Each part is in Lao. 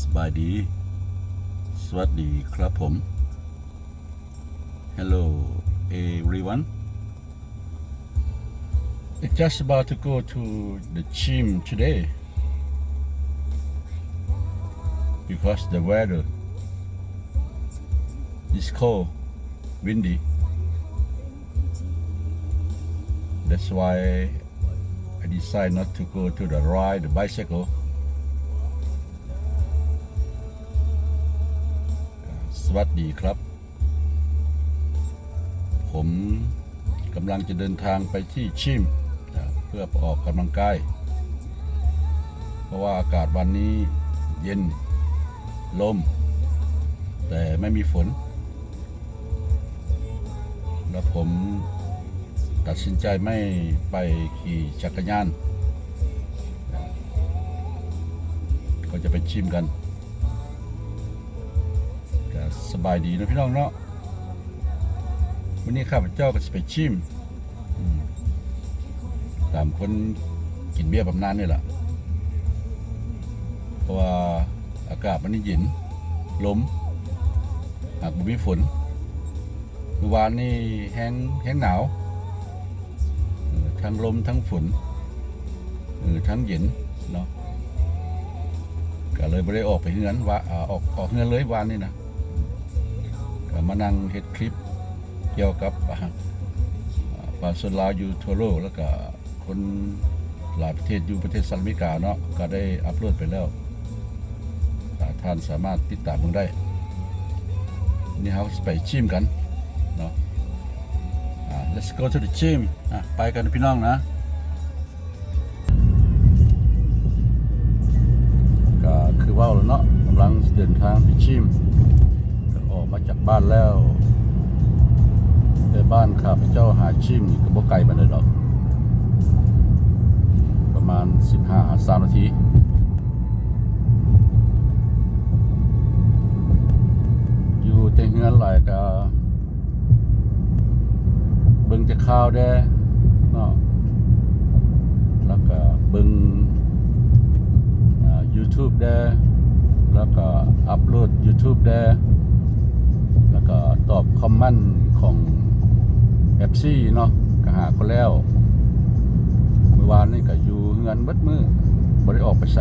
ສະບາຍດີ ສະຫວັດດີຄັບຜົມ. Hello everyone. I just about to go to the gym today because the weather is cold, windy. That's why I decide not to go to the ride the bicycle. ສະຫວັດດີຄັບ ຜົມກຳລັງຈະເດີນທາງໄປທີ່ຢິມ ເພື່ອໄປອອກກຳລັງກາຍ ເພາະວ່າອາກາດວັນນີ້ເຢັນ ລົມ ແຕ່ໄມ່ມີຝົນ ແລ້ວຜົມຕັດສິນໃຈໄມ່ໄປຂີ່ຈັກກະຍານ ກໍຈະໄປຢິມກັນ. ກະສະບາຍດີເນາະພີ່ນ້ອງເນາະ, ມື້ນີ້ຂ້າພະເຈົ້າກໍຊິໄປຢິມ ອືມ ຕາມຄົນກິນເບຍບຳນານນີ້ລະ ເພາະວ່າອາກາດມັນເຢັນ ລົມ ຫາກບໍ່ມີຝົນ. ມື້ວານນີ້ແຮງ ແຮງໜາວ ເອີ ທັງລົມ ທັງຝົນ ເອີ ທັງເຢັນເນາະ, ກະເລີຍບໍ່ໄດ້ອອກໄປເຮືອນ ວ່າ ອາ ອອກ ອອກເຮືອນເລີຍວານນີ້ນະ. ກະມານັ່ງເຮັດຄລິບກ່ຽວກັບ ອາ ປະຊາຊົນລາວຢູ່ທົ່ວໂລກ ແລ້ວກະ ຄົນຫຼາຍປະເທດຢູ່ປະເທດສະຫະລັດອາເມລິກາເນາະ ກໍໄດ້ອັບໂຫຼດໄປແລ້ວ ທ່ານສາມາດຕິດຕາມເບິ່ງໄດ້. ນີ້ເຮົາຊິໄປຈິມກັນເນາະ ອ່າ let's go to the gym ອ່າ ໄປກັນພີ່ນ້ອງນະ. ກໍຄືເວົ້າແລ້ວເນາະ ກຳລັງຊິເດີນທາງໄປຈິມ ກໍອອກມາຈາກບ້ານແລ້ວ ແຕ່ບ້ານຂ້າພະເຈົ້າຫາຈິມນີ້ກໍບໍ່ໄກປານໃດດອກ ປະມານສິບຫ້າ ສາມນາທີ. ຢູ່ແຕ່ເຮືອນຫຼາຍກໍ ເບິ່ງແຕ່ຂ່າວແດ່ເນາະ ແລ້ວກະເບິ່ງ ອ່າ ຢູທູບແດ່ ແລ້ວກະອັບໂຫຼດຢູທູບແດ່ ແລ້ວກະຕອບຄອມເມັນຂອງເອັຟຊີເນາະ ກະຫາກໍແລ້ວ. ມື້ວານນີ້ກະຢູ່ເຮືອນເບິດມື້ ບໍ່ໄດ້ອອກໄປໃສ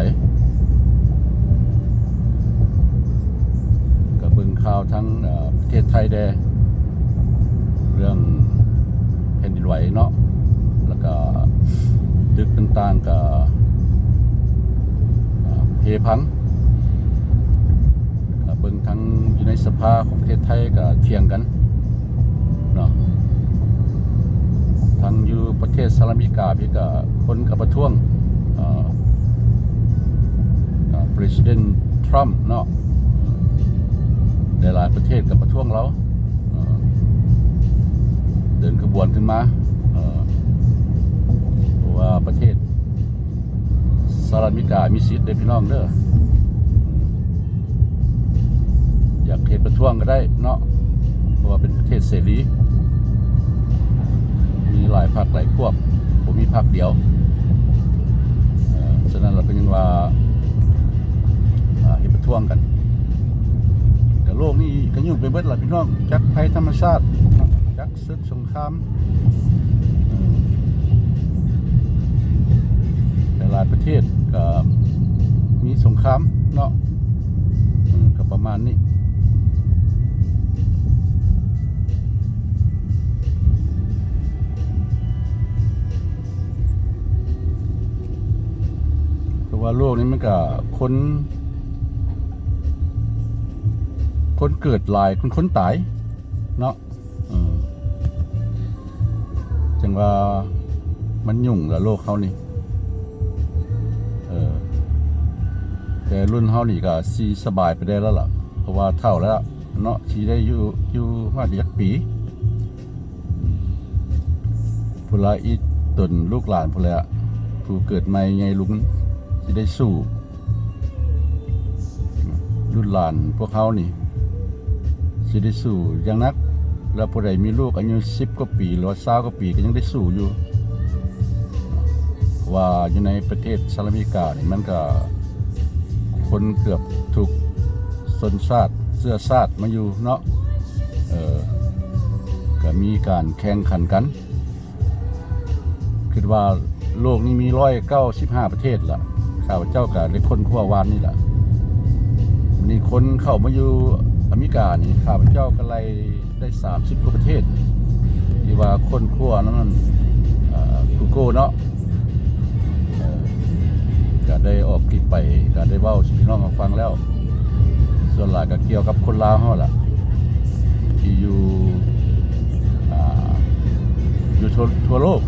ກະເບິ່ງຂ່າວທາງ ເອີ ປະເທດໄທແດ່ ເລື່ອງແຜ່ນດິນໄຫວເນາະ ແລ້ວກະຕຶກຕ່າງໆກະ ເອີ ເພພັງ ກະເບິ່ງທາງຢູ່ໃນສະພາຂອງປະເທດໄທກະຖຽງກັນເນາະ. ທາງຢູ່ປະເທດສະຫະລັດອາເມລິກາພີ້ກະຄົນກະປະທ້ວງ ເອີ ປະທານທຣຳເນາະ ຫຼາຍໆປະເທດກໍປະທ້ວງລາວ ເອີ ເດີນຂະບວນຂຶ້ນມາ ເອີ ເພາະວ່າປະເທດສະຫະລັດອາເມລິກາມີສິດເດ້ພີ່ນ້ອງເດີ ຢາກເຮັດປະທ້ວງກໍໄດ້ເນາະ ເພາະວ່າເປັນປະເທດເສລີ ມີຫຼາຍພັກຫຼາຍພວກ ບໍ່ມີພັກດຽວ ເອີ ສະນັ້ນລະເພິ່ນຍັງວ່າ ອ່າ ເຮັດປະທ້ວງກັນ ແຕ່ໂລກນີ້ກະຫຍຸ້ງໄປເບິດລະພີ່ນ້ອງ ຈັກໄພທຳມະຊາດ ຈັກເສິກສົງຄາມ ເອີ ຫຼາຍໆປະເທດກະມີສົງຄາມເນາະ ເອີ ກະປະມານນີ້. ເພາະວ່າໂລກນີ້ມັນກະຄົນ ຄົນເກີດຫຼາຍ ຄົນ ຄົນຕາຍເນາະ ເອີ ຈັ່ງວ່າມັນຫຍຸ້ງລະໂລກເຮົານີ້ ເອີ ແຕ່ລຸ້ນເຮົານີ້ກະຊິສະບາຍໄປໄດ້ແລ້ວລະ ເພາະວ່າເຖົ້າແລ້ວເນາະ ຊິໄດ້ຢູ່ ຢູ່ຮອດຈັກປີ ພຸ້ນລະ ອີ່ຕົນລູກຫຼານພຸ້ນແຫຼະ ຜູ້ເກີດໃໝ່ໃຫຍ່ລຸນຊິໄດ້ສູ້ ລຸ້ນຫຼານພວກເຮົານີ້ຊິໄດ້ສູ້ຢ່າງໜັກ ແລ້ວຜູ້ໃດມີລູກອາຍຸສິບກວ່າປີ ຫຼືວ່າຊາວກວ່າປີ ກໍຍັງໄດ້ສູ້ຢູ່ ເພາະວ່າຢູ່ໃນປະເທດສະຫະລັດອາເມລິການີ້ ມັນກໍ ຄົນເກືອບທຸກຊົນຊາດເຊື້ອຊາດມາຢູ່ເນາະ ເອີ ກະມີການແຂ່ງຂັນກັນ. ຄິດວ່າໂລກນີ້ມີຮ້ອຍເກົ້າສິບຫ້າປະເທດລະ ຂ້າພະເຈົ້າກະໄດ້ຄົ້ນຄວ້າວານນີ້ລະ. ບາດນີ້ຄົນເຂົ້າມາຢູ່ອາເມລິການີ້ ຂ້າພະເຈົ້າກະໄລ່ໄດ້ສາມສິບກວ່າປະເທດ ທີ່ວ່າຄົ້ນຄວ້ານຳ ເອີ ກູໂກເນາະ. ເອີ ກະໄດ້ອອກຄລິບໄປ ກະໄດ້ເວົ້າສູ່ພີ່ນ້ອງເຮົາຟັງແລ້ວ. ສ່ວນຫຼາຍກະກ່ຽວກັບຄົນລາວເຮົາລະ ທີ່ຢູ່ ອາ ຢູ່ທົ່ວ ທົ່ວໂລກ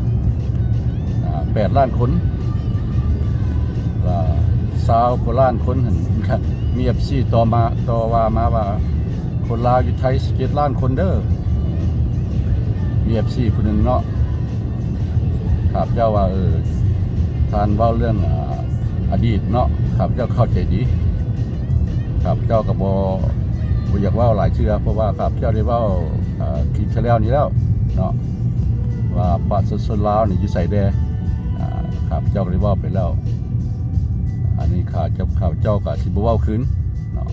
ອາ ແປດລ້ານຄົນ ລະຊາວກວ່າລ້ານຄົນຫັ້ນ ມີເອັຟຊີຕໍ່ມາ ຕໍ່ວ່າມາວ່າ ຄົນລາວຢູ່ໄທສິບເຈັດລ້ານຄົນເດີ. ມີເອັຟຊີຜູ້ໜຶ່ງເນາະ ຂ້າພະເຈົ້າວ່າ ເອີ ທ່ານເວົ້າເລື່ອງ ອາ ອະດີດເນາະ ຂ້າພະເຈົ້າເຂົ້າໃຈດີ. ຂ້າພະເຈົ້າກະບໍ່ ບໍ່ຢາກເວົ້າຫຼາຍເທື່ອ ເພາະວ່າຂ້າພະເຈົ້າໄດ້ເວົ້າ ອາ ຄລິບທີ່ແລ້ວນີ້ແລ້ວເນາະ ວ່າປະຊາຊົນລາວນີ້ຢູ່ໃສແດ່. ອາ ຂ້າພະເຈົ້າກະໄດ້ເວົ້າໄປແລ້ວ. ອັນນີ້ຂ້າພະເຈົ້າ ຂ້າພະເຈົ້າກະຊິບໍ່ເວົ້າຄືນເນາະ.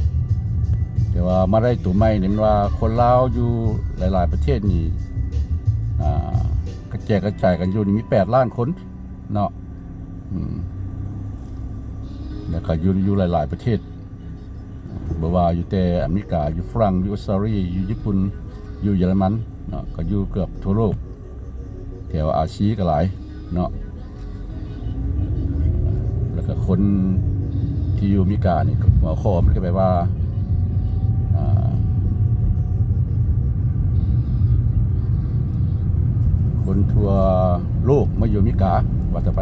ແຕ່ວ່າມາໄດ້ໂຕໃໝ່ນີ້ ແມ່ນວ່າຄົນລາວຢູ່ຫຼາຍໆປະເທດນີ້ ອາ ກະແຈກກະຈາຍກັນຢູ່ນີ້ມີແປດລ້ານຄົນເນາະ. ອືມ ແລ້ວກະຢູ່ ຢູ່ຫຼາຍໆປະເທດ ບໍ່ວ່າຢູ່ແຕ່ອາເມລິກາ ຢູ່ຝຣັ່ງ ຢູ່ອົດສະຕາລີ ຢູ່ຍີ່ປຸ່ນ ຢູ່ເຢຍລະມັນເນາະ ກະຢູ່ເກືອບທົ່ວໂລກ ແຖວອາຊີກະຫຼາຍເນາະ. ແລ້ວກະຄົນທີ່ຢູ່ອາເມລິການີ້ ຫົວຂໍ້ມັນກະແປວ່າ ອາ ຄົນທົ່ວໂລກມາຢູ່ອາເມລິກາ ວ່າຊະໄປ.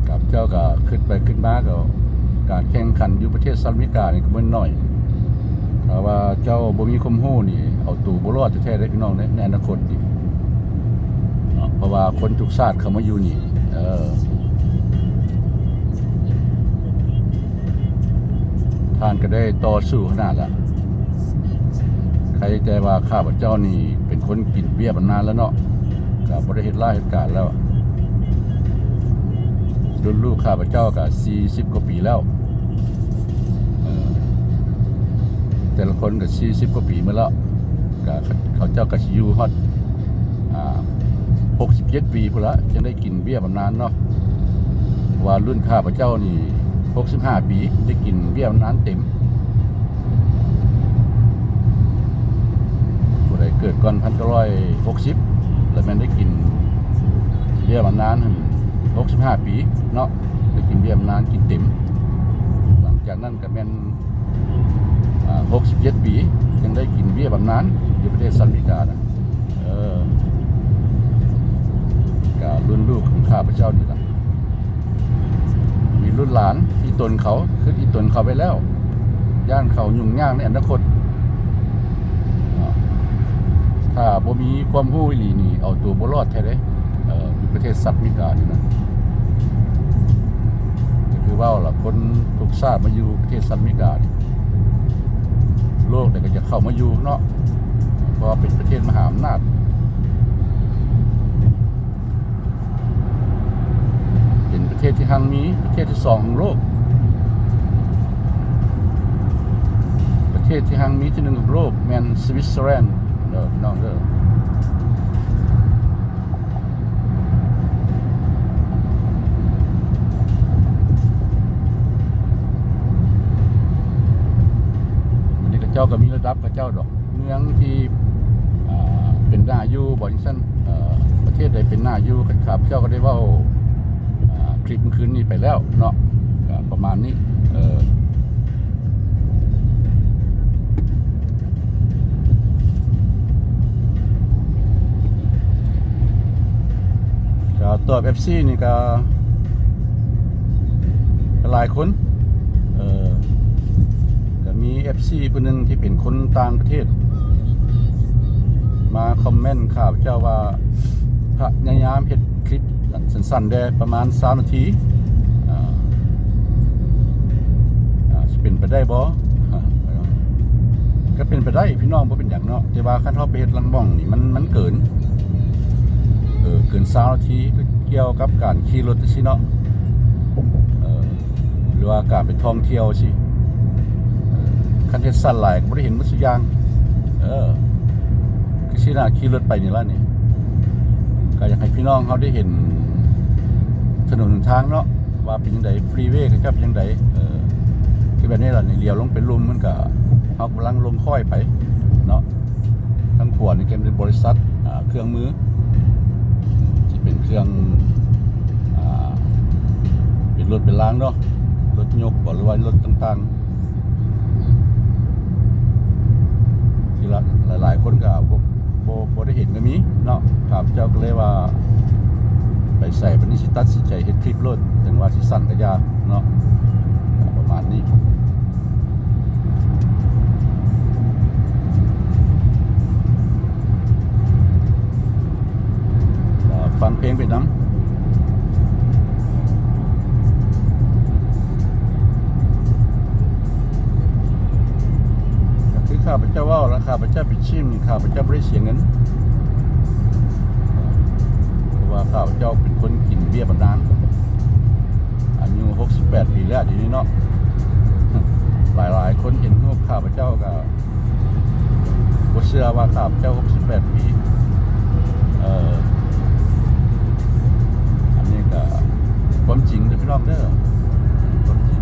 ຂ້າພະເຈົ້າກະຄິດໄປຄິດມາ ກະການແຂ່ງຂັນຢູ່ປະເທດສະຫະລັດອາເມລິການີ້ກະບໍ່ນ້ອຍ. ຖ້າວ່າເຈົ້າບໍ່ມີຄວາມຮູ້ນີ້ ເອົາໂຕບໍ່ລອດແທ້ໆເດ້ພີ່ນ້ອງເດ້ ໃນອະນາຄົດນີ້ເນາະ ເພາະວ່າຄົນທຸກຊາດເຂົ້າມາຢູ່ນີ້ ເອີ ທ່ານກະໄດ້ຕໍ່ສູ້ຂະໜາດລະ. ໃຄແຕ່ວ່າຂ້າພະເຈົ້ານີ້ເປັນຄົນກິນເບ້ຍບຳນານແລ້ວເນາະ ກະບໍ່ໄດ້ເຮັດລາເຮັດການແລ້ວ. ລຸ້ນລູກຂ້າພະເຈົ້າກະສີ່ສິບກວ່າປີແລ້ວ ເອີ ແຕ່ລະຄົນກະສີ່ສິບກວ່າປີໝົດແລ້ວ ກະເຂົາເຈົ້າກະຊິຢູ່ຮອດ ອາ ຫົກສິບເຈັດປີພຸ້ນລະ ຈັ່ງໄດ້ກິນເບ້ຍບຳນານເນາະ. ເພາະວ່າລຸ້ນຂ້າພະເຈົ້ານີ້ຫົກສິບຫ້າປີ ໄດ້ກິນເບ້ຍບຳນານເຕັມ. ຜູ້ໃດເກີດກ່ອນພັນເກົ້າຮ້ອຍຫົກສິບ ລະແມ່ນໄດ້ກິນເບ້ຍບຳນານຫົກສິບຫ້າປີເນາະ ໄດ້ກິນເບ້ຍບຳນານກິນເຕັມ. ຫຼັງຈາກນັ້ນກະແມ່ນ ອາ ຫົກສິບເຈັດປີ ຈຶ່ງໄດ້ກິນເບ້ຍບຳນານຢູ່ປະເທດສະຫະລັດອາເມລິການະ. ເອີ ກະລຸ້ນລູກຂອງຂ້າພະເຈົ້ານີ້ລະ ມີລຸ້ນຫຼານອີ່ຕົນເຂົາ ຄືອີ່ຕົນເຂົາໄປແລ້ວ ຢ້ານເຂົາຫຍຸ້ງຍາກໃນອະນາຄົດເນາະ. ຖ້າບໍ່ມີຄວາມຮູ້ອີ່ຫຼີນີ້ ເອົາໂຕບໍ່ລອດແທ້ເດ້ ເອີ ຢູ່ປະເທດສະຫະລັດອາເມລິການີ້ນະ. ກະຄືເວົ້າລະ ຄົນທຸກຊາດມາຢູ່ປະເທດສະຫະລັດອາເມລິການີ້ ໂລກໃດກະຢາກເຂົ້າມາຢູ່ເນາະ ເພາະວ່າເປັນປະເທດມະຫາອຳນາດ ເປັນປະເທດທີ່ຮັ່ງມີ ປະເທດທີສອງຂອງໂລກ. ປະເທດທີ່ຮັ່ງມີທີໜຶ່ງຂອງໂລກແມ່ນສະວິດເຊີແລນເດີ ພີ່ນ້ອງເດີ. ອັນນີ້ເຂົາເຈົ້າກະມີລະດັບເຂົາເຈົ້າດອກ ເມືອງທີ່ ອາ ເປັນໜ້າຢູ່ ບອກຈັ່ງຊັ້ນ ເອີ ປະເທດໃດເປັນໜ້າຢູ່ ຂ້າພະເຈົ້າກະໄດ້ເວົ້າ ອາ ຄລິບມື້ຄືນນີ້ໄປແລ້ວເນາະ ກະປະມານນີ້ ເອີ. ກະຕອບເອັຟຊີນີ້ກະຫຼາຍຄົນ ເອີ ກະມີເອັຟຊີຜູ້ໜຶ່ງທີ່ເປັນຄົນຕ່າງປະເທດ ມາຄອມເມັນຂ້າພະເຈົ້າວ່າ ພະຍາຍາມເຮັດຄລິບ ອັນສັ້ນໆແດ່ ປະມານຊາວນາທີ ອາ ອາ ຊິເປັນໄປໄດ້ບໍ່? ກະເປັນໄປໄດ້ພີ່ນ້ອງ ບໍ່ເປັນຫຍັງເນາະ ແຕ່ວ່າຄັນເຮົາໄປເຮັດລາງໝ່ອງນີ້ ມັນ ມັນເກີນ ເອີ ເກີນຊາວນາທີ ຄື ກ່ຽວກັບການຂີ່ລົດຈັ່ງຊີ້ເນາະ ເອີ ຫຼືວ່າການໄປທ່ອງທ່ຽວຊີ້ ເອີ ຄັນເຮັດສັ້ນຫຼາຍກໍບໍ່ໄດ້ເຫັນໝົດຊຸຢ່າງ ເອີ ຄືຊິໜ້າຂີ່ລົດໄປນີ້ລະນີ້ ກໍຢາກໃຫ້ພີ່ນ້ອງເຮົາໄດ້ເຫັນຖະໜົນຫົນທາງເນາະ ວ່າເປັນຈັ່ງໃດ ຟຣີເວເຂົາເຈົ້າເປັນຈັ່ງໃດ ເອີ ຄືແບບນີ້ລະນີ້ ລ້ຽວລົງໄປລຸ່ມ ມັນກໍ ເຮົາກຳລັງລົງຄ້ອຍໄປເນາະ. ທາງຂວານີ້ກໍເປັນບໍລິສັດ ອ່າ ເຄື່ອງມື ທີ່ເປັນເຄື່ອງ ອ່າ ເປັນລົດເປັນລາງເນາະ ລົດຍົກບໍ ຫຼືວ່າລົດຕ່າງໆ ທີ່ລະ ຫຼາຍໆຄົນກໍບໍ່ ບໍ່ ບໍ່ໄດ້ເຫັນກໍມີເນາະ ຂ້າພະເຈົ້າກໍເລີຍວ່າ ໄປໃສບັດນີ້ ຊິຕັດສິນໃຈເຮັດຄລິບໂລດ ເຖິງວ່າຊິສັ້ນກໍຢ່າເນາະ ປະມານນີ້. ກໍຟັງເພງໄປນຳ ກໍຄືຂ້າພະເຈົ້າເວົ້າລະ ຂ້າພະເຈົ້າໄປຊິມ ຂ້າພະເຈົ້າບໍ່ໄດ້ເສຍເງິນ ເພາະວ່າຂ້າພະເຈົ້າເປັນຄົນກິນເບ້ຍບຳນານ ອາຍຸຫົກສິບແປດປີແລ້ວ ດຽວນີ້ເນາະ ຫຼາຍໆຄົນເຫັນຮູບຂ້າພະເຈົ້າກໍບໍ່ເຊື່ອວ່າຂ້າພະເຈົ້າຫົກສິບແປດປີ ເອີ ອັນນີ້ກໍຄວາມຈິງເດີພີ່ນ້ອງເດີ ຄວາມຈິງ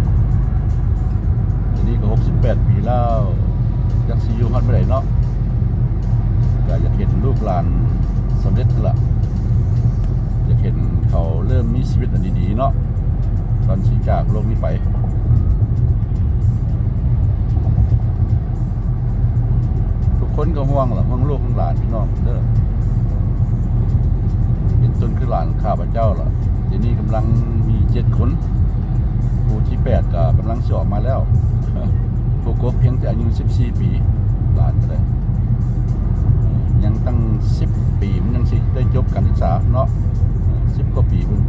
ດຽວນີ້ກໍຫົກສິບແປດປີແລ້ວ ຈັກຊິຢູ່ຮອດມື້ໃດເນາະ ກໍຢາກເຫັນລູກຫຼານສຳເລັດລະ ຢາກເຫັນເຂົາເລີ່ມມີຊີວິດອັນດີໆເນາະ ກ່ອນຊິຈາກໂລກນີ້ໄປ ທຸກຄົນກໍຫ່ວງລະ ຫ່ວງລູກຫ່ວງຫຼານພີ່ນ້ອງເດີ ເປັນຕົ້ນຄືຫຼານຂ້າພະເຈົ້າລະ ດຽວນີ້ກຳລັງມີເຈັດຄົນ ຜູ້ທີແປດກໍກຳລັງຊິອອກມາແລ້ວ ຜູ້ກົກພຽງແຕ່ອາຍຸສິບສີ່ປີ ຫຼານກໍໄດ້ ຍັງຕັ້ງສິບປີ ມັນຍັງຊິໄດ້ຈົບການສຶກສາເນາະ ສິບກວ່າປີພຸ້ນ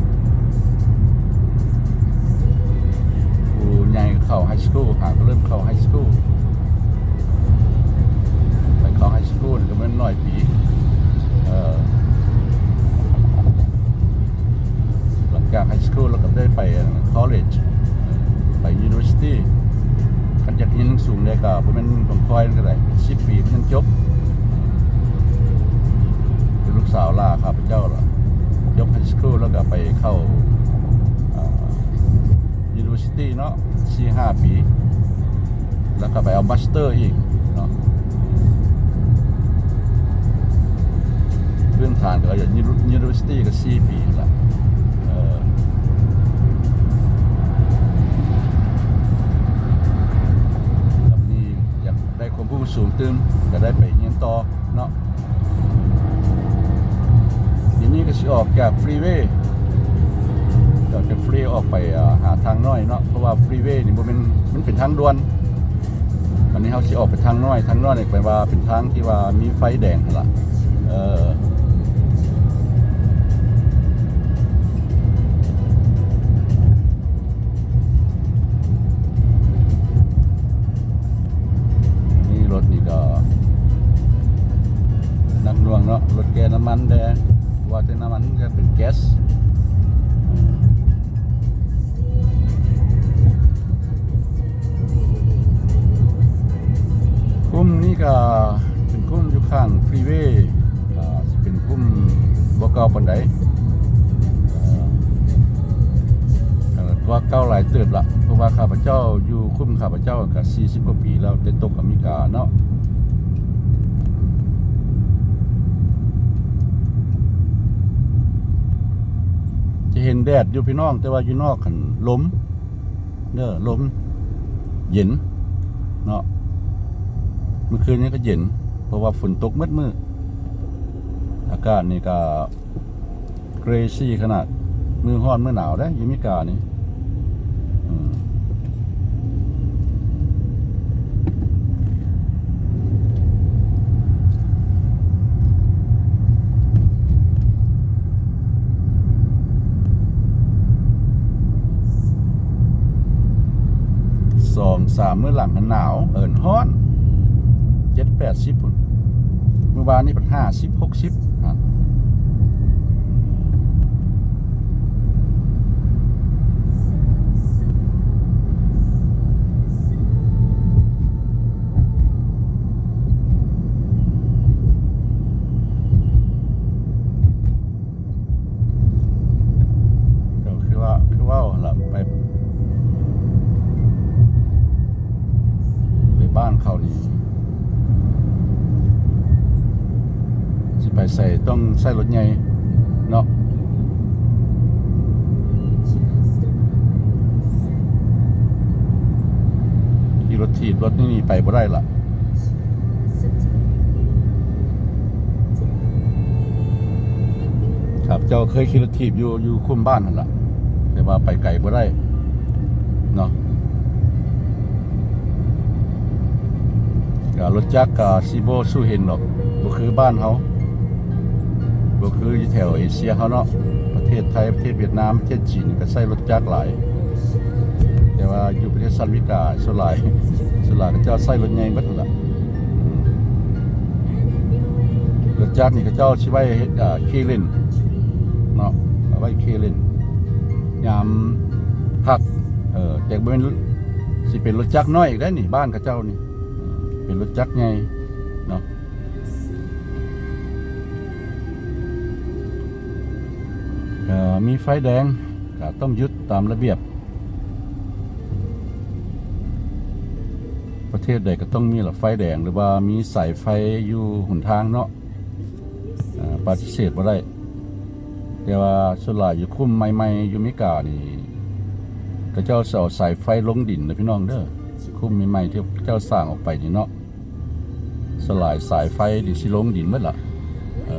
ຜູ້ໃຫຍ່ກໍເຂົ້າໄຮສະກູລ ຫາກໍເລີ່ມເຂົ້າໄຮສະກູລ ໄປເຂົ້າໄຮສະກູລກໍແມ່ນໜ້ອຍປີ ເອີ ຫຼັງຈາກໄຮສະກູລແລ້ວກໍໄດ້ໄປຄອລເລຈ ໄປຢູນິເວີຊິຕີ້ ຄັນຢາກຮຽນສູງແດ່ກໍບໍ່ແມ່ນຂອງຂ້ອຍມັນກໍໄດ້ສິບປີມັນຍັງຈົບ ຄືລູກສາວຫຼ້າຂ້າພະເຈົ້າລະ ຈົບໄຮສະກູລແລ້ວກໍໄປເຂົ້າ ອ່າ ຢູນິເວີຊິ ຕີເນາະ ສີ່ຫ້າປີ ແລ້ວກໍໄປເອົາມາສເຕີອີກເນາະ ພື້ນຖານກໍຢູ່ Uni- University ກໍສີ່ປີຫັ້ນລະ ເອີ ແລ້ວນີ້ຢາກໄດ້ຄວາມຮູ້ສູງຕື່ມ ກໍໄດ້ໄປຮຽນຕໍ່ເນາະ. ດຽວນີ້ກໍຊິອອກຈາກຟຣີເວ ຈາກຟຣີເວອອກໄປ ອ່າ ຫາທາງນ້ອຍເນາະ ເພາະວ່າຟຣີເວນີ້ບໍ່ແມ່ນ ມັນເປັນທາງດ່ວນ ອັນນີ້ເຮົາຊິອອກໄປທາງນ້ອຍ ທາງນ້ອຍນີ້ແປວ່າເປັນທາງທີ່ວ່າມີໄຟແດງຫັ້ນລະ ເອີ. ນີ້ລົດນີ້ກໍໜັກໜ່ວງເນາະ ລົດແກ່ນ້ຳມັນແດ່ ວ່າແຕ່ນ້ຳມັນຈະເປັນແກັສ ຄຸ້ມນີ້ກໍເປັນຄຸ້ມຢູ່ຂ້າງຟຣີເວ ອ່າ ຊິເປັນຄຸ້ມບໍ່ເກົ່າປານໃດ ເອີ ກໍກວ່າເກົ່າຫຼາຍເຕີບລະ ເພາະວ່າຂ້າພະເຈົ້າຢູ່ຄຸ້ມ ຂ້າພະເຈົ້າກໍສີ່ສິບກວ່າປີແລ້ວ ແຕ່ຕົກອາເມລິກາເນາະ ຈະເຫັນແດດຢູ່ພີ່ນ້ອງ ແຕ່ວ່າຢູ່ນອກຫັ້ນລົມ ເດີ ລົມເຢັນເນາະ ມື້ຄືນນີ້ກໍເຢັນ ເພາະວ່າຝົນຕົກໝົດມື້ ອາກາດນີ້ກໍເກຣຊີຂະໜາດ ມື້ຮ້ອນມື້ໜາວເດ້ ຢູ່ອາເມລິການີ້ ອືມ. ສອງສາມມື້ຫຼັງຫັ້ນໜາວ ເອີ ຮ້ອນ ເຈັດແປດສິບພຸ້ນ ມື້ວານນີ້ພັດຫ້າສິບຫົກສິບ ອາ ອືມ. ໃຊ້ລົດໃຫຍ່ເນາະ ຂີ່ລົດຖີບລົດນີ້ໄປບໍ່ໄດ້ລະ. ຂ້າພະເຈົ້າເຄີຍຂີ່ລົດຖີບຢູ່ ຢູ່ຄຸ້ມບ້ານຫັ້ນລະ ແຕ່ວ່າໄປໄກບໍ່ໄດ້ເນາະ. ກະລົດຈັກກະຊິບໍ່ສູ້ເຫັນດອກ ບໍ່ຄືບ້ານເຮົາ ບໍ່ຄືຢູ່ແຖວເອເຊຍເຮົາເນາະ. ປະເທດໄທ ປະເທດຫວຽດນາມ ປະເທດຈີນກະໃຊ້ລົດຈັກຫຼາຍ ແຕ່ວ່າຢູ່ປະເທດສະຫະລັດອາເມລິກາ ສ່ວນຫຼາຍ ສ່ວນຫຼາຍເຂົາເຈົ້າໃຊ້ລົດໃຫຍ່ເບິດຫັ້ນລະ. ອືມ ລົດຈັກນີ້ເຂົາເຈົ້າຊິໄວ້ເຮັດ ອ່າ ຂີ່ຫຼິ້ນເນາະ ເອົາໄວ້ຂີ່ຫຼິ້ນຍາມພັກ ເອີ ແຕ່ບໍ່ແມ່ນ ຊິເປັນລົດຈັກນ້ອຍອີກໄດ໋ນີ້ ບ້ານເຂົາເຈົ້ານີ້ ເປັນລົດຈັກໃຫຍ່ເນາະ. ເອີ ມີໄຟແດງກະຕ້ອງຢຸດຕາມລະບຽບ ປະເທດໃດກະຕ້ອງມີລະໄຟແດງ ຫຼືວ່າມີສາຍໄຟຢູ່ຫົນທາງເນາະ ເອີ ປະຕິເສດບໍ່ໄດ້. ແຕ່ວ່າສ່ວນຫຼາຍຢູ່ຄຸ້ມໃໝ່ໆ ຢູ່ເມການີ້ ເຂົາເຈົ້າຊິເອົາສາຍໄຟລົງດິນເດີພີ່ນ້ອງເດີ ຄຸ້ມໃໝ່ໆ ທີ່ເຂົາເຈົ້າສ້າງອອກໄປນີ້ເນາະ. ສ່ວນຫຼາຍສາຍໄຟນີ້ຊິລົງດິນເບິດລະ ເອີ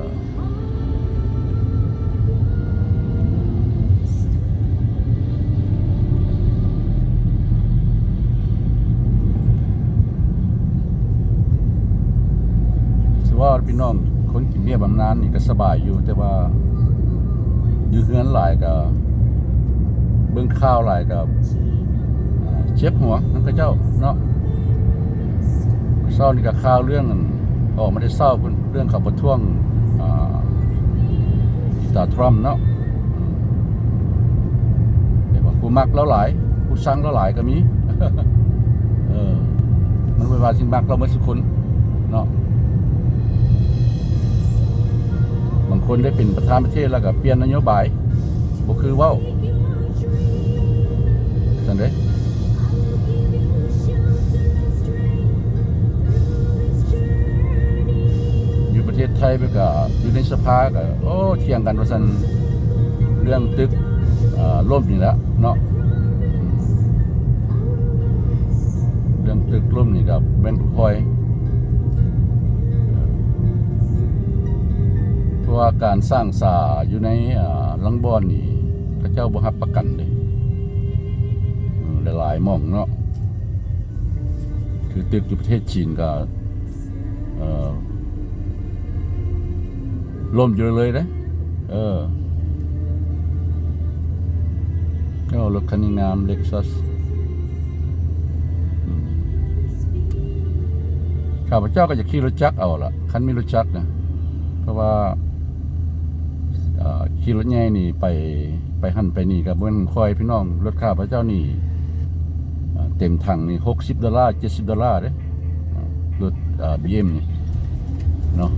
ຊິວ່າພີ່ນ້ອງ ຄົນກິນເບັ້ຍບຳນານນີ້ກະສະບາຍຢູ່ ແຕ່ວ່າຢູ່ເຮືອນຫຼາຍກະ ເບິ່ງຂ່າວຫຼາຍກະ ເຈັບຫົວນຳເຂົາເຈົ້າເນາະ. ເຊົ້ານີ້ກະຂ່າວເລື່ອງ ອອກມາແຕ່ເຊົ້າພຸ້ນ ເລື່ອງເຂົາປະທ້ວງ ອ່າ ອີຕາທຣອມເນາະ. ແຕ່ວ່າຜູ້ມັກລາວຫຼາຍ ຜູ້ຊັງລາວຫຼາຍກະມີ ເອີ ມັນບໍ່ວ່າຊິມັກລາວໝົດທຸກຄົນເນາະ. ບາງຄົນໄດ້ເປັນປະທານປະເທດແລ້ວກະປ່ຽນນະໂຍບາຍ ບໍ່ຄືເວົ້າ ຊັ້ນເດ້. ຢູ່ປະເທດໄທເພິ່ນກະຢູ່ໃນສະພາກະ ໂອ້ ຖຽງກັນວ່າຊັ້ນ ເລື່ອງຕຶກ ເອີ ລົ້ມນີ້ແຫຼະເນາະ. ເລື່ອງຕຶກລົ້ມນີ້ກະແມ່ນຜູ້ຄອຍ ເພາະວ່າການສ້າງສາຢູ່ໃນ ເອີ ລາງບ່ອນນີ້ ເຂົາເຈົ້າບໍ່ຮັບປະກັນເດ້ ເອີ ຫຼາຍໆໝ່ອງເນາະ. ຄືຕຶກຢູ່ປະເທດຈີນກະ ເອີ ລົ້ມຢູ່ເລີຍເດ້ ເອີ. ໂອ້ ລົດຄັນນີ້ງາມ ເລັກຊັສ ອືມ ຂ້າພະເຈົ້າກະຢາກຂີ່ລົດຈັກເອົາລະ ຄັນມີລົດຈັກນະ ເພາະວ່າ ເອີ ຂີ່ລົດໃຫຍ່ນີ້ໄປ ໄປຫັ້ນໄປນີ້ກະບໍ່ແມ່ນຂອງຂ້ອຍພີ່ນ້ອງ. ລົດຂ້າພະເຈົ້ານີ້ ເຕັມຖັງນີ້ຫົກສິບໂດລາ ເຈັດສິບໂດລາເດ້ ລົດ ເອີ ບີເອັມນີ້ເນາະ.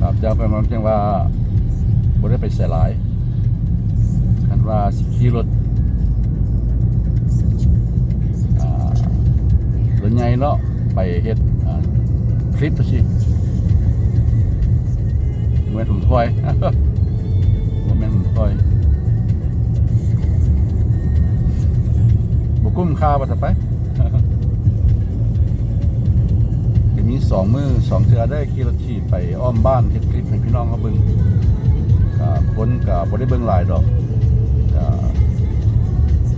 ຂ້າພະເຈົ້າໄປມາຈັ່ງວ່າບໍ່ໄດ້ໄປໃສຫຼາຍ ຄັນວ່າຊິຂີ່ລົດ ອ່າ ລົດໃຫຍ່ເນາະ ໄປເຮັດ ອ່າ ຄລິບຈັ່ງຊີ້ ບໍ່ແມ່ນຂອງຂ້ອຍ ບໍ່ແມ່ນຂອງຂ້ອຍ ບໍ່ກຸ້ມຄ່າວ່າຊະໄປ. ກະມີສອງມື້ສອງເທື່ອໄດ້ຂີ່ລົດຖີບໄປອ້ອມບ້ານເຮັດຄລິບໃຫ້ພີ່ນ້ອງເຮົາເບິ່ງ ກະຄົນກະບໍ່ໄດ້ເບິ່ງຫຼາຍດອກ ກະ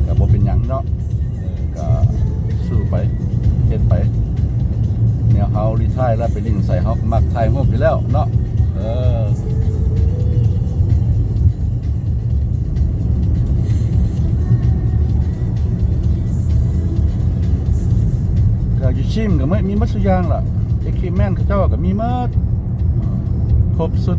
ກະບໍ່ເປັນຫຍັງເນາະ ເອີ ກະສູ້ໄປ ເຮັດໄປ ແນວເຮົາຣີທາຍແລ້ວໄປຫຼິ້ນໃສເຮົາກະມັກຖ່າຍຮູບຢູ່ແລ້ວເນາະ ເອີ. ກະຢູ່ຈິມກະມີໝົດ ມີໝົດຊຸຢ່າງລະ ເອຄວິບເມັນເຂົາເຈົ້າກະມີໝົດ ຄົບຊຸດ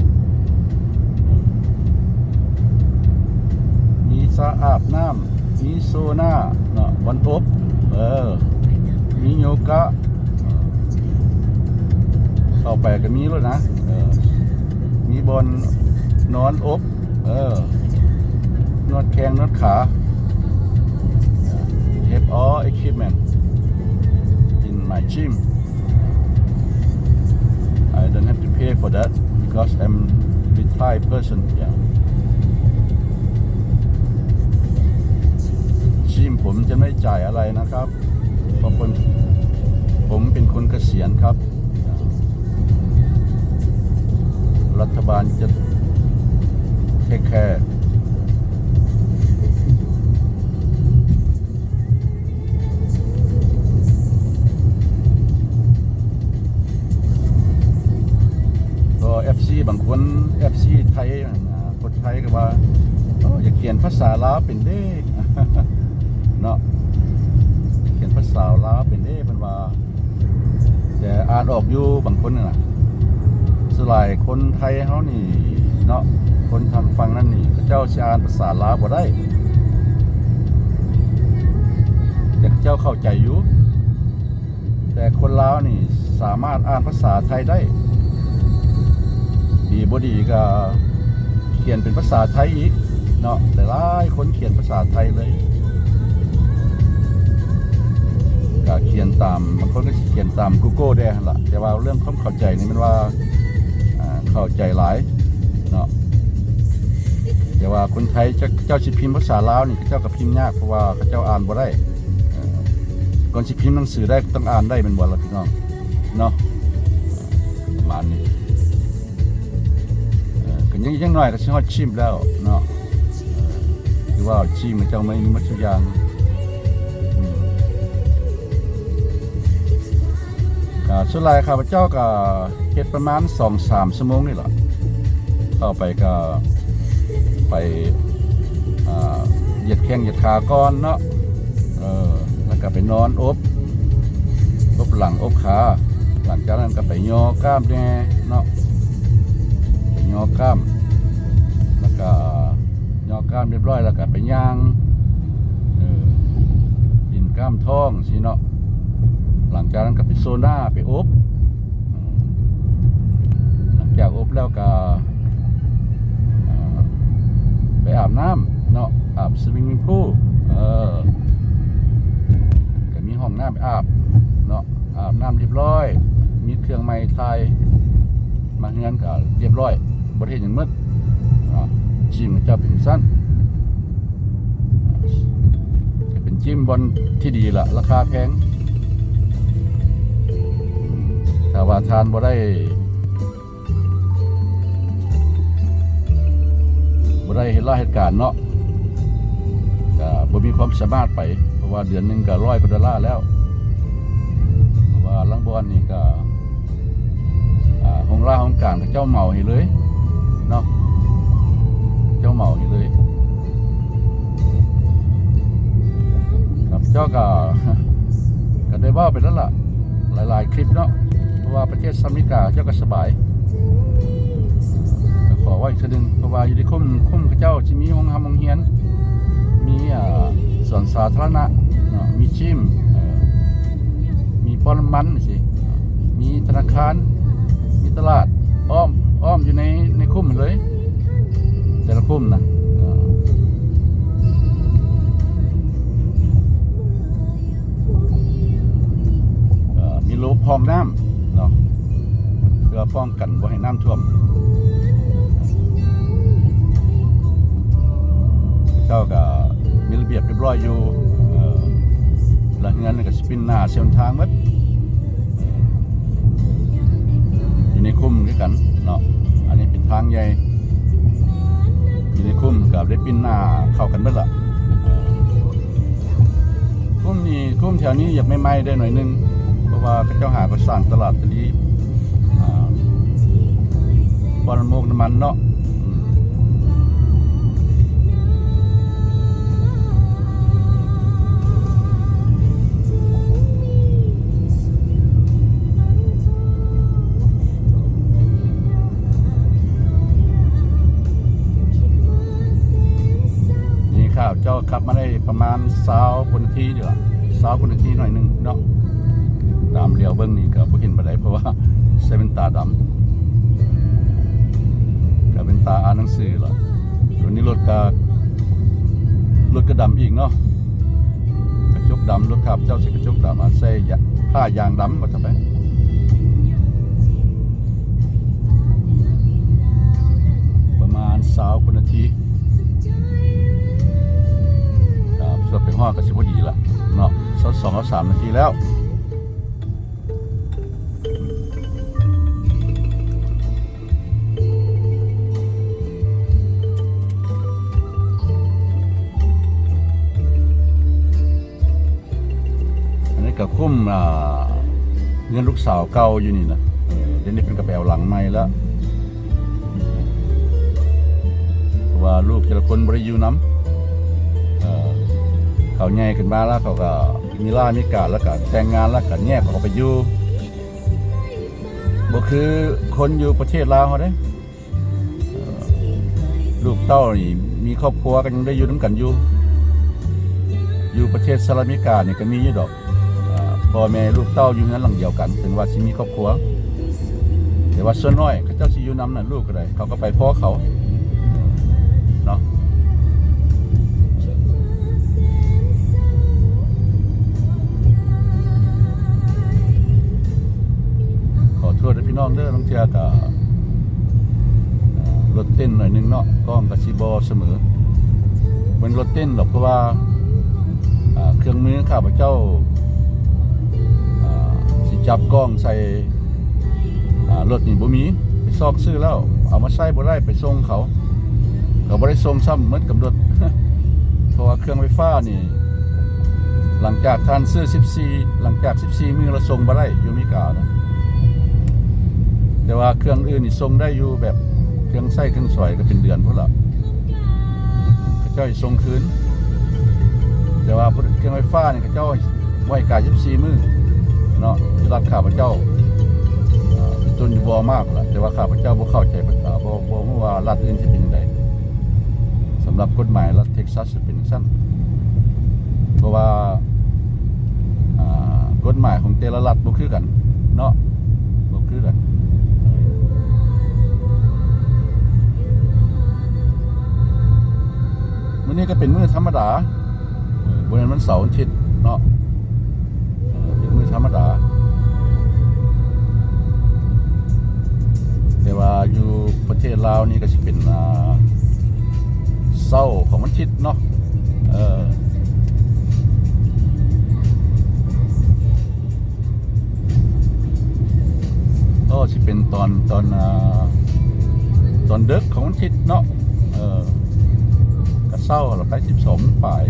ມີສະອາບນ້ຳ ມີໂຊນາເນາະ ບ່ອນອົບ ເອີ ມີໂຍກະ ເຂົ້າໄປກະມີໂລດນະ ເອີ ມີບ່ອນນອນອົບ ເອີ ນວດແຂ້ງນວດຂາ ເຮັບອໍເອຄວິບເມັນ ອິນມາຍຈິມ. pay for that because I'm retired person. Yeah. ทีมผมจะไม่จ่ายอะไรนะครับ เพราะคน ผมเป็นคนเกษียณครับ รัฐบาลจะ take care. ກໍເອັຟຊີບາງຄົນ ເອັຟຊີໄທຫັ້ນນະ ຄົນໄທກໍວ່າ ໂອ້ ຢາກຂຽນພາສາລາວເປັນເດ້ ເນາະ ຂຽນພາສາລາວເປັນເດ້ ເພິ່ນວ່າ ແຕ່ອ່ານອອກຢູ່ບາງຄົນນະ. ສ່ວນຫຼາຍຄົນໄທເຮົານີ້ເນາະ ຄົນທາງຝັ່ງນັ້ນນີ້ ເຂົາເຈົ້າຊິອ່ານພາສາລາວບໍ່ໄດ້ ແຕ່ເຂົາເຈົ້າເຂົ້າໃຈຢູ່. ແຕ່ຄົນລາວນີ້ສາມາດອ່ານພາສາໄທໄດ້ ດີບໍ່ດີກໍຂຽນເປັນພາສາໄທອີກເນາະ. ຫຼາຍໆຄົນຂຽນພາສາໄທເລີຍ ກໍຂຽນຕາມ ບາງຄົນກໍຊິຂຽນຕາມ Google ແດ່ຫັ້ນລະ. ແຕ່ວ່າເລື່ອງຄວາມເຂົ້າໃຈນີ້ແມ່ນວ່າ ອ່າ ເຂົ້າໃຈຫຼາຍເນາະ. ແຕ່ວ່າຄົນໄທ ເຈົ້າ ເຈົ້າຊິພິມພາສາລາວນີ້ ເຂົາເຈົ້າກໍພິມຍາກ ເພາະວ່າເຂົາເຈົ້າອ່ານບໍ່ໄດ້. ເອີ ກ່ອນຊິພິມໜັງສືໄດ້ ຕ້ອງອ່ານໄດ້ແມ່ນບໍ່ລະພີ່ນ້ອງເນາະ? ປະມານນີ້ ເອີ ກໍຍັງ ຢ່າງໜ້ອຍກໍຊິຮອດຊີມແລ້ວເນາະ. ເອີ ຄືວ່າຊີມເຂົາເຈົ້າມີໝົດທຸກຢ່າງ. ອືມ ກໍສ່ວນຫຼາຍຂ້າພະເຈົ້າກໍເຮັດປະມານສອງສາມຊົ່ວໂມງນີ້ລະ ເຂົ້າໄປກໍໄປ ອ່າ ຢຽດແຂ້ງຢຽດຂາກ່ອນເນາະ ເອີ ແລ້ວກໍໄປນອນອົບ ອົບຫຼັງອົບຂາ. ຫຼັງຈາກນັ້ນກໍໄປຍໍກ້າມແດ່ເນາະ ໄປຍໍກ້າມ ແລ້ວກໍຍໍກ້າມຮຽບຮ້ອຍ ແລ້ວກໍໄປຍ່າງ ເອີ ຫຼິ້ນກ້າມທ້ອງຊີ້ເນາະ. ຫຼັງຈາກນັ້ນກໍໄປໂຊນາ ໄປອົບ ຫຼັງຈາກອົບແລ້ວກໍ ອ່າ ໄປອາບນ້ຳເນາະ ອາບ swimming pool ເອີ ກໍມີຫ້ອງນ້ຳອາບເນາະ ອາບນ້ຳຮຽບຮ້ອຍ ມີເຄື່ອງໃໝ່ຖ່າຍມາເຮືອນກໍຮຽບຮ້ອຍ ບໍ່ໄດ້ເຮັດຫຍັງໝົດ. ອ່າ ຈິມເຂົາເຈົ້າເປັນຊັ້ນ ຈະເປັນຈິມບ່ອນທີ່ດີລະ ລາຄາແພງ. ຖ້າວ່າທ່ານບໍ່ໄດ້ ບໍ່ໄດ້ເຮັດລາເຮັດການເນາະ ກະບໍ່ມີຄວາມສາມາດໄປ ເພາະວ່າເດືອນໜຶ່ງກະຮ້ອຍກວ່າໂດລາແລ້ວ. ເພາະວ່າລາງບ່ອນນີ້ກະ ອ່າ ໂຮງລາໂຮງການເຂົາເຈົ້າເໝົາໃຫ້ເລີຍເນາະ ເຈົ້າເໝົາໃຫ້ເລີຍ. ຂ້າພະເຈົ້າກໍ ກໍໄດ້ເວົ້າໄປແລ້ວລະ ຫຼາຍໆຄລິບເນາະ ເພາະວ່າປະເທດສະຫະລັດອາເມລິກາເຂົາເຈົ້າກໍສະບາຍ. ກໍຂໍເວົ້າອີກເທື່ອໜຶ່ງ ເພາະວ່າຢູ່ໃນຄຸ້ມ ຄຸ້ມເຂົາເຈົ້າຊິມີໂຮງຮ່ຳໂຮງຮຽນ ມີ ອ່າ ສວນສາທາລະນະເນາະ ມີຈິມ ເອີ ມີປ້ຳນ້ຳມັນຈັ່ງຊີ້ ມີທະນາຄານ ມີຕະຫຼາດ ອ້ອມ ອ້ອມຢູ່ໃນ ໃນຄຸ້ມເລີຍ ແຕ່ລະຄຸ້ມນະ ເອີ ເອີ ມີລະບົບພອງນ້ຳເນາະ ເພື່ອປ້ອງກັນບໍ່ໃຫ້ນ້ຳຖ້ວມ. ເຈົ້າກໍມີລະບຽບຮຽບຮ້ອຍຢູ່ ເອີ ລະເຮືອນກໍຊິປິ່ນໜ້າເສັ້ນທາງໝົດ ເອີ ຢູ່ໃນຄຸ້ມຄືກັນເນາະ. ອັນນີ້ເປັນທາງໃຫຍ່ ຢູ່ໃນຄຸ້ມກໍໄດ້ປິ່ນໜ້າເຂົ້າກັນໝົດລະ ເອີ. ຄຸ້ມນີ້ ຄຸ້ມແຖວນີ້ຢາກໃໝ່ໆໄດ້ໜ້ອຍໜຶ່ງ ເພາະວ່າເຂົາເຈົ້າຫາກໍສ້າງຕະຫຼາດຕະລີ ອ່າ ປ້ຳນ້ຳມັນເນາະ ອືມ. ນີ້ຂ້າພະເຈົ້າຂັບມາໄດ້ປະມານຊາວກວ່ານາທີນີ້ລະ ຊາວກວ່ານາທີໜ້ອຍໜຶ່ງເນາະ. ຕາມຫຼຽວເບິ່ງນີ້ກໍບໍ່ເຫັນປານໃດ ເພາະວ່າໃສ່ແວ່ນຕາດຳ ກໍແວ່ນຕາອ່ານໜັງສືລະ. ດຽວນີ້ລົດກໍ ລົດກໍດຳອີກເນາະ ກະຈົກດຳ. ລົດຂ້າພະເຈົ້າໃສ່ກະຈົກດຳ ອາ ໃສ່ ຢາ ຜ້າຢາງດຳວ່າຊັ້ນໄປ. ກໍຊິພໍດີລະເນາະ ຊາວສອງ ຊາວສາມນາທີແລ້ວ. ອັນນີ້ກໍຄຸ້ມ ອ່າ ເຮືອນລູກສາວເກົ່າຢູ່ນີ້ນະ. ເອີ ດຽວນີ້ເພິ່ນກໍໄປເອົາຫຼັງໃໝ່ແລ້ວ ເພາະວ່າລູກແຕ່ລະຄົນບໍ່ໄດ້ຢູ່ນຳ. ເອີ ເຂົາໃຫຍ່ຂຶ້ນມາແລ້ວ ເຂົາກໍມີລາມີການ ແລ້ວກໍແຕ່ງງານ ແລ້ວກໍແຍກອອກໄປຢູ່ ບໍ່ຄືຄົນຢູ່ປະເທດລາວເຮົາເດ້. ເອີ ລູກເຕົ້ານີ້ມີຄອບຄົວກໍຍັງໄດ້ຢູ່ນຳກັນຢູ່. ຢູ່ປະເທດສະຫະລັດອາເມລິການີ້ກໍມີຢູ່ດອກ ເອີ ພໍ່ແມ່ລູກເຕົ້າຢູ່ເຮືອນຫຼັງດຽວກັນ ເຖິງວ່າຊິມີຄອບຄົວ ແຕ່ວ່າສ່ວນໜ້ອຍເຂົາເຈົ້າຊິຢູ່ນຳນະ ລູກກໍໄດ້ ເຂົາກໍໄປພໍ້ເຂົາເນາະ. ຂໍໂທດເດີພີ່ນ້ອງເດີ ລາງເທື່ອກໍ ເອີ ລົດເຕັ້ນໜ້ອຍໜຶ່ງເນາະ ກ້ອງກໍຊິບໍ່ສະເໝີ. ບໍ່ແມ່ນລົດເຕັ້ນດອກ ເພາະວ່າ ເອີ ເຄື່ອງມືຂ້າພະເຈົ້າ ເອີ ຊິຈັບກ້ອງໃສ່ ອ່າ ລົດນີ້ບໍ່ມີ ໄປຊອກຊື້ແລ້ວ ເອົາມາໃຊ້ບໍ່ໄດ້ ໄປສົ່ງເຂົາ ເຂົາບໍ່ໄດ້ສົ່ງຊ້ຳ ໝົດກຳນົດ ເພາະວ່າເຄື່ອງໄຟຟ້ານີ້ ຫຼັງຈາກທ່ານຊື້ສິບສີ່ ຫຼັງຈາກສິບສີ່ມື້ລະສົ່ງບໍ່ໄດ້ ຢູ່ອາເມລິການະ. ແຕ່ວ່າເຄື່ອງອື່ນນີ້ສົ່ງໄດ້ຢູ່ ແບບເຄື່ອງໃຊ້ເຄື່ອງສອຍກໍເປັນເດືອນພຸ້ນລະ ເຂົາເຈົ້າຊິສົ່ງຄືນ. ແຕ່ວ່າພວກເຄື່ອງໄຟຟ້ານີ້ ເຂົາເຈົ້າ ໄວ້ກາຍສິບສີ່ມື້ເນາະ ທີ່ລັດຂ້າພະເຈົ້າ ເອີ ຈົນຢູ່ Walmart ພຸ້ນລະ ແຕ່ວ່າຂ້າພະເຈົ້າບໍ່ເຂົ້າໃຈ ເອີ ບໍ່ ບໍ່ຮູ້ວ່າລັດອື່ນຊິເປັນຈັ່ງໃດ. ສຳລັບກົດໝາຍລັດ Texas ຈະເປັນຈັ່ງຊັ້ນ ເພາະວ່າ ອ່າ ກົດໝາຍຂອງແຕ່ລະລັດບໍ່ຄືກັນເນາະ ບໍ່ຄືກັນ. ມື້ນີ້ກໍເປັນມື້ທຳມະດາ ບໍ່ແມ່ນວັນເສົາວັນອາທິດເນາະ ເປັນມື້ທຳມະດາ. ແຕ່ວ່າຢູ່ປະເທດລາວນີ້ກໍຊິເປັນ ອ່າ ເຊົ້າຂອງວັນອາທິດເນາະ ເອີ ກໍຊິເປັນຕອນ ຕອນ ອ່າ ຕອນເດິກຂອງວັນອາທິດເນາະ ເອີ ກະເຊົ້າລະໄປ ສິບສອງໂມງປາຍ.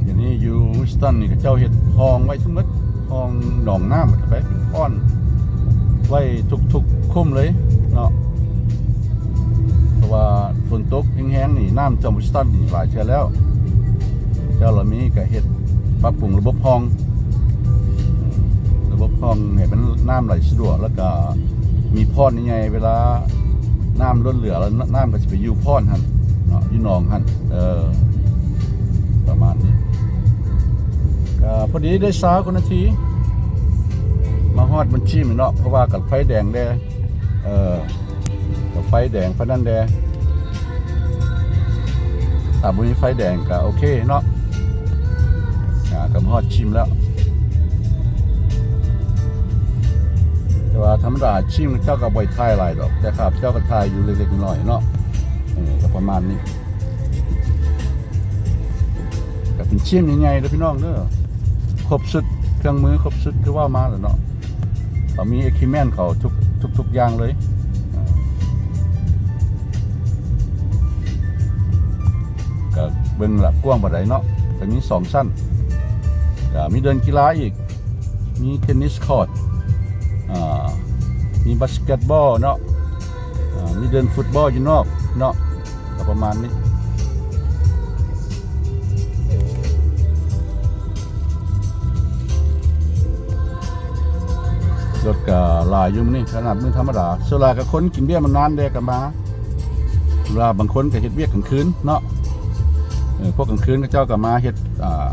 ດຽວນີ້ຢູ່ Houston ນີ້ ເຂົາເຈົ້າເຮັດຮ່ອງໄວ້ທັງໝົດ ຮ່ອງໜອງນ້ຳ ເຂົ້າໄປເປັນບ່ອນໄວ້ທຸກໆຄຸ້ມເລີຍເນາະ ເພາະວ່າຝົນຕົກແຮງໆນີ້ ນ້ຳຖ້ວມ Houston ນີ້ຫຼາຍເທື່ອແລ້ວ. ເຈົ້າລະມີກະເຮັດປັບປຸງລະບົບຮ່ອງ ລະບົບຮ່ອງໃຫ້ມັນ ນ້ຳໄຫຼສະດວກ ແລ້ວກະມີບ່ອນໃຫຍ່ໆ ເວລານ້ຳລົ້ນເຫຼືອແລ້ວ ນ້ຳກໍຊິໄປຢູ່ບ່ອນຫັ້ນເນາະ ຢູ່ໜອງຫັ້ນ ເອີ ປະມານນີ້. ກໍພໍດີໄດ້ຊາວກວ່ານາທີ ມາຮອດບ່ອນຈິມເນາະ ເພາະວ່າກັບໄຟແດງແດ່ ເອີ ກໍໄຟແດງ ໄຟນັ້ນແດ່ ຖ້າບໍ່ມີໄຟແດງກໍໂອເຄເນາະ ອ່າ ກໍມາຮອດຈິມແລ້ວ. ແຕ່ວ່າທຳມະດາຈິມເຈົ້າກໍບໍ່ໄດ້ຖ່າຍຫຼາຍດອກ ແຕ່ຂ້າພະເຈົ້າກໍຖ່າຍຢູ່ເລັກໆນ້ອຍໆເນາະ ເອີ ກໍປະມານນີ້. ກໍເປັນຈິມໃຫຍ່ໆເດີພີ່ນ້ອງເດີ ຄົບຊຸດ ເຄື່ອງມືຄົບຊຸດ ຄືເວົ້າມາແຫຼະເນາະ ເຂົາມີ equipment ເຂົາທຸກ ທຸກໆຢ່າງເລີຍ. ກໍເບິ່ງລະກວ້າງປານໃດເນາະ ກໍມີສອງຊັ້ນ ກໍມີເດີ່ນກິລາອີກ ມີ tennis court ອ່າ ມີ basketball ເນາະ ອ່າ ມີເດີ່ນຟຸດບອລຢູ່ນອກເນາະ ກໍປະມານນີ້. ລົດກໍຫຼາຍຢູ່ມື້ນີ້ ຂະໜາດມື້ທຳມະດາ ສ່ວນຫຼາຍກໍຄົນກິນເບຍໝາກນານແດ່ກໍມາ ວ່າບາງຄົນກໍເຮັດວຽກກາງຄືນເນາະ ເອີ ພວກກາງຄືນເຂົາເຈົ້າກໍມາເຮັດ ອ່າ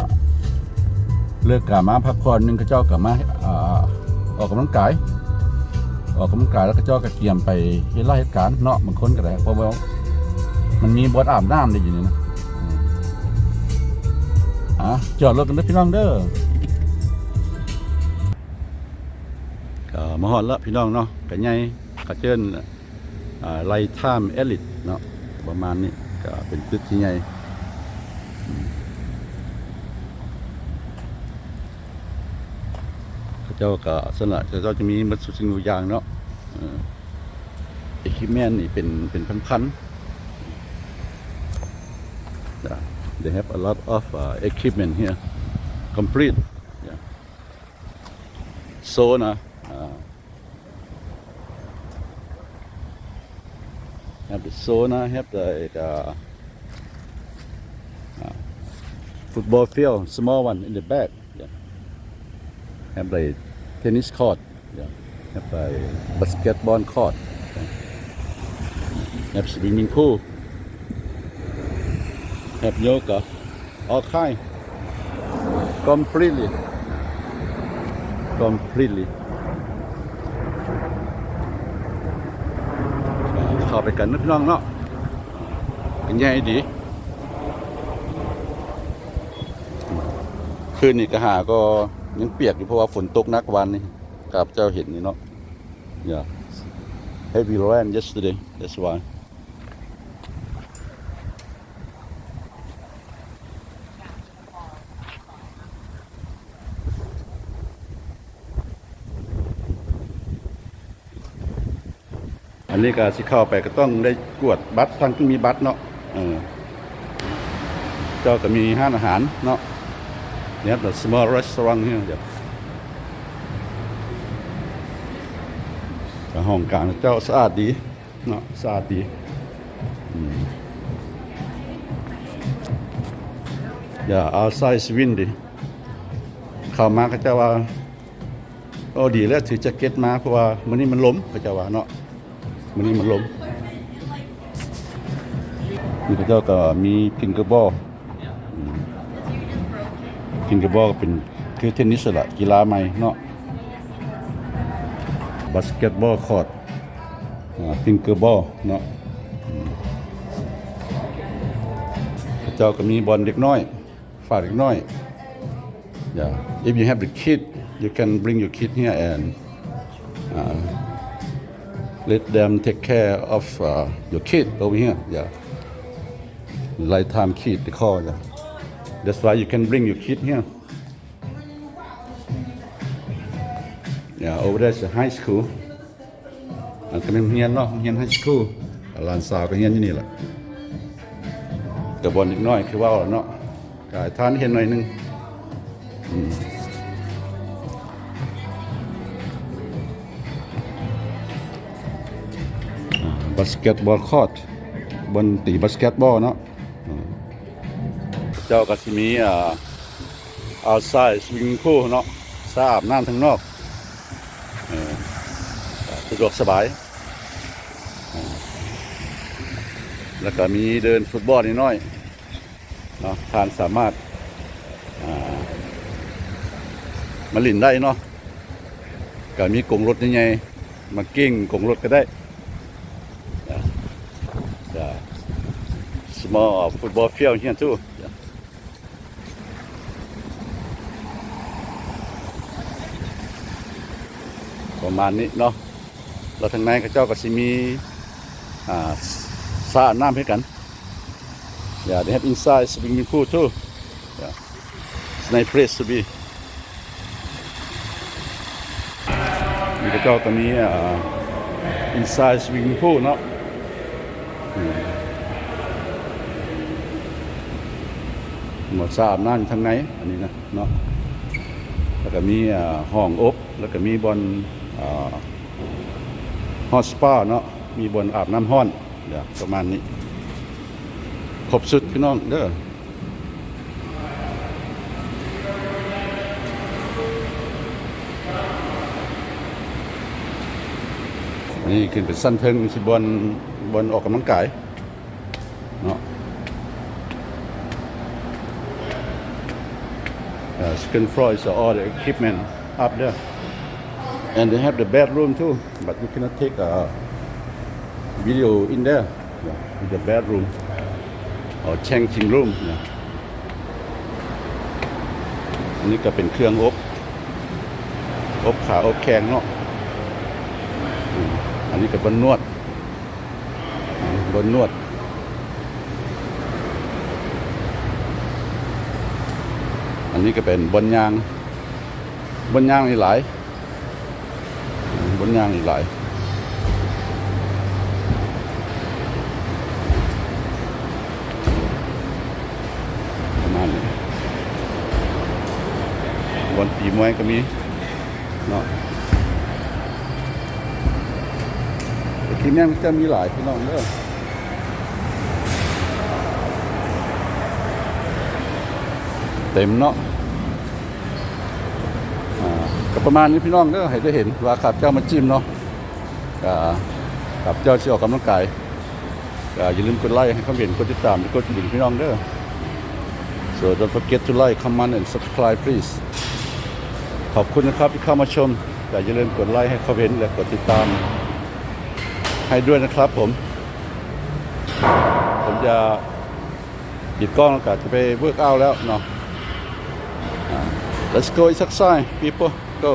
ເລີກການມາພັກຜ່ອນໜຶ່ງ ເຂົາເຈົ້າກໍມາ ອ່າ ອອກກຳລັງກາຍ ອອກກຳລັງກາຍ ແລ້ວເຂົາເຈົ້າກໍກຽມໄປເຮັດລາເຮັດການເນາະ ບາງຄົນກໍໄດ້ ເພາະວ່າມັນມີບ່ອນອາບນ້ຳໄດ້ຢູ່ນີ້ນະ ອືມ ອ່າ ຈອດລົດກັນເດີພີ່ນ້ອງເດີ. ກໍມາຮອດແລ້ວພີ່ນ້ອງເນາະ ກໍໃຫຍ່ ເຂົາເອີ້ນ ອ່າ Lifetime Elite ເນາະ ປະມານນີ້ ກໍເປັນຕຶກທີ່ໃຫຍ່ ອືມ ເຂົາເຈົ້າກໍສ່ວນຫຼາຍເຂົາເຈົ້າຈະມີໝົດທຸກສິ່ງທຸກຢ່າງເນາະ ເອີ equipment ນີ້ເປັນ ເປັນພັນໆ They have a lot of, uh, equipment here. Complete. Yeah. Sauna, uh, have the sauna, have the, uh, uh, football field, small one in the back. Yeah. Have the tennis court. Yeah. Have the basketball court. Have swimming pool. Have yoga. All kind. Completely. Completely. ເຂົ້າໄປກັນເນາະ ພີ່ນ້ອງເນາະ ເປັນໃຫຍ່ດີ. ຄືນນີ້ກໍຫາກໍຍັງປຽກຢູ່ ເພາະວ່າຝົນຕົກໜັກວານນີ້ ຂ້າພະເຈົ້າເຫັນນີ້ເນາະ. Yeah. Heavy rain yesterday. That's why. ອັນນີ້ກໍຊິເຂົ້າໄປກໍຕ້ອງໄດ້ກວດບັດ ທາງທີ່ມີບັດເນາະ. ເອີ ເຈົ້າກໍມີຮ້ານອາຫານເນາະ. They have a small restaurant here. ກໍຫ້ອງການເຈົ້າສະອາດດີເນາະ ສະອາດດີ. ອືມ Yeah, outside is windy. ເຂົ້າມາເຂົາເຈົ້າວ່າ ໂອ້ ດີແລ້ວຖືແຈັກເກັດມາ ເພາະວ່າມື້ນີ້ມັນລົມ ເຂົາເຈົ້າວ່າເນາະ ມື້ນີ້ມັນລົມ. ນີ້ເຂົາເຈົ້າກໍມີ pickleball. ອືມ pickleball ກໍເປັນຄືເທນນິສຫັ້ນລະ ກິລາໃໝ່ເນາະ. Basketball court, ອ່າ pickleball ເນາະ. ອືມ ເຂົາເຈົ້າກໍມີບ່ອນເດັກນ້ອຍ ຝາກເດັກນ້ອຍ. Yeah. If you have the kid, you can bring your kid here and, uh, let them take care of, uh, your kid over here. Yeah. Lifetime kid, they call. Yeah. That's why you can bring your kid here. Yeah, over there is a high school. ອັນກໍແມ່ນໂຮງຮຽນເນາະ ໂຮງຮຽນໄຮສະຄູລ ຫຼານສາວກໍຮຽນຢູ່ນີ້ແຫຼະ. ກໍບ່ອນເດັກນ້ອຍຄືເວົ້າແລ້ວເນາະ ກໍໃຫ້ທ່ານເຫັນໜ້ອຍໜຶ່ງ. ອືມ ອ່າ basketball court ບ່ອນຕີບາສເກັດບອລເນາະ. ອືມ ເຈົ້າກໍຊິມີ ອ່າ outside swimming pool ເນາະ ສະອາບນ້ຳທາງນອກ ເອີ ສະດວກສະບາຍ ເອີ ແລ້ວກໍມີເດີ່ນຟຸດບອນນ້ອຍໆເນາະ ທ່ານສາມາດ ອ່າ ມາຫຼິ້ນໄດ້ເນາະ ກໍມີກົງລົດໃຫຍ່ໆ ມາເກັ່ງກົງລົດກໍໄດ້. Yeah. Small football field here too. Yeah. ປະມານນີ້ເນາະ ແລ້ວທາງໃນເຂົາເຈົ້າກໍຊິມີ ອ່າ ສະອາບນ້ຳໃຫ້ກັນ. Yeah, they have inside swimming pool too. Yeah. It's nice place to be. ນີ້ເຂົາເຈົ້າກໍມີ ອ່າ inside swimming pool ເນາະ ອືມ ໝໍສະອາບນ້ຳທາງໃນ ອັນນີ້ນະເນາະ ແລ້ວກໍມີ ອ່າ ຫ້ອງອົບ ແລ້ວກໍມີບ່ອນ ອ່າ hot spa ເນາະ ມີບ່ອນອາບນ້ຳຮ້ອນ. ເດີ ປະມານນີ້ ຄົບຊຸດພີ່ນ້ອງເດີ. ນີ້ຂຶ້ນໄປຊັ້ນເທິງ ຊິບ່ອນ ບ່ອນອອກກຳລັງກາຍ. ເນາະ. Uh, second floor is all the equipment up there. And they have the bedroom too, but you cannot take a video in there. Yeah, with the bedroom or changing room. Yeah. ອັນນີ້ກໍເປັນເຄື່ອງອົບ ອົບຂາອົບແຂ້ງເນາະ. ອືມ ອັນນີ້ກໍບ່ອນນວດ ບ່ອນນວດ. ອັນນີ້ກໍເປັນບ່ອນຍ່າງ ບ່ອນຍ່າງນີ້ຫຼາຍ ບ່ອນຍ່າງນີ້ຫຼາຍ ປະມານນີ້. ບ່ອນຕີມວຍກໍມີເນາະ. ທີ່ແມ່ນຈະມີຫຼາຍ ພີ່ນ້ອງເດີ ເຕັມເນາະ. ອ່າ ກໍປະມານນີ້ ພີ່ນ້ອງເດີ ໃຫ້ໄດ້ເຫັນວ່າຂ້າພະເຈົ້າມາຈິມເນາະ. ອ່າ ຂ້າພະເຈົ້າຊິອອກກຳລັງກາຍ. ກໍຢ່າລືມກົດໄລໃຫ້ຄອມເມັນ ກົດຕິດຕາມ ແລະ ກົດກະດິ່ງ ພີ່ນ້ອງເດີ. So don't forget to like, comment and subscribe please. ຂອບຄຸນນະຄັບທີ່ເຂົ້າມາຊົມ. ກໍຢ່າລືມກົດໄລໃຫ້ຄອມເມັນ ແລະ ກົດຕິດຕາມໃຫ້ດ້ວຍນະຄັບຜົມ. ຜົມຈະປິດກ້ອງ ແລ້ວກໍຈະໄປເວີກເອົາແລ້ວເນາະ. ອ່າ Let's go exercise people, go.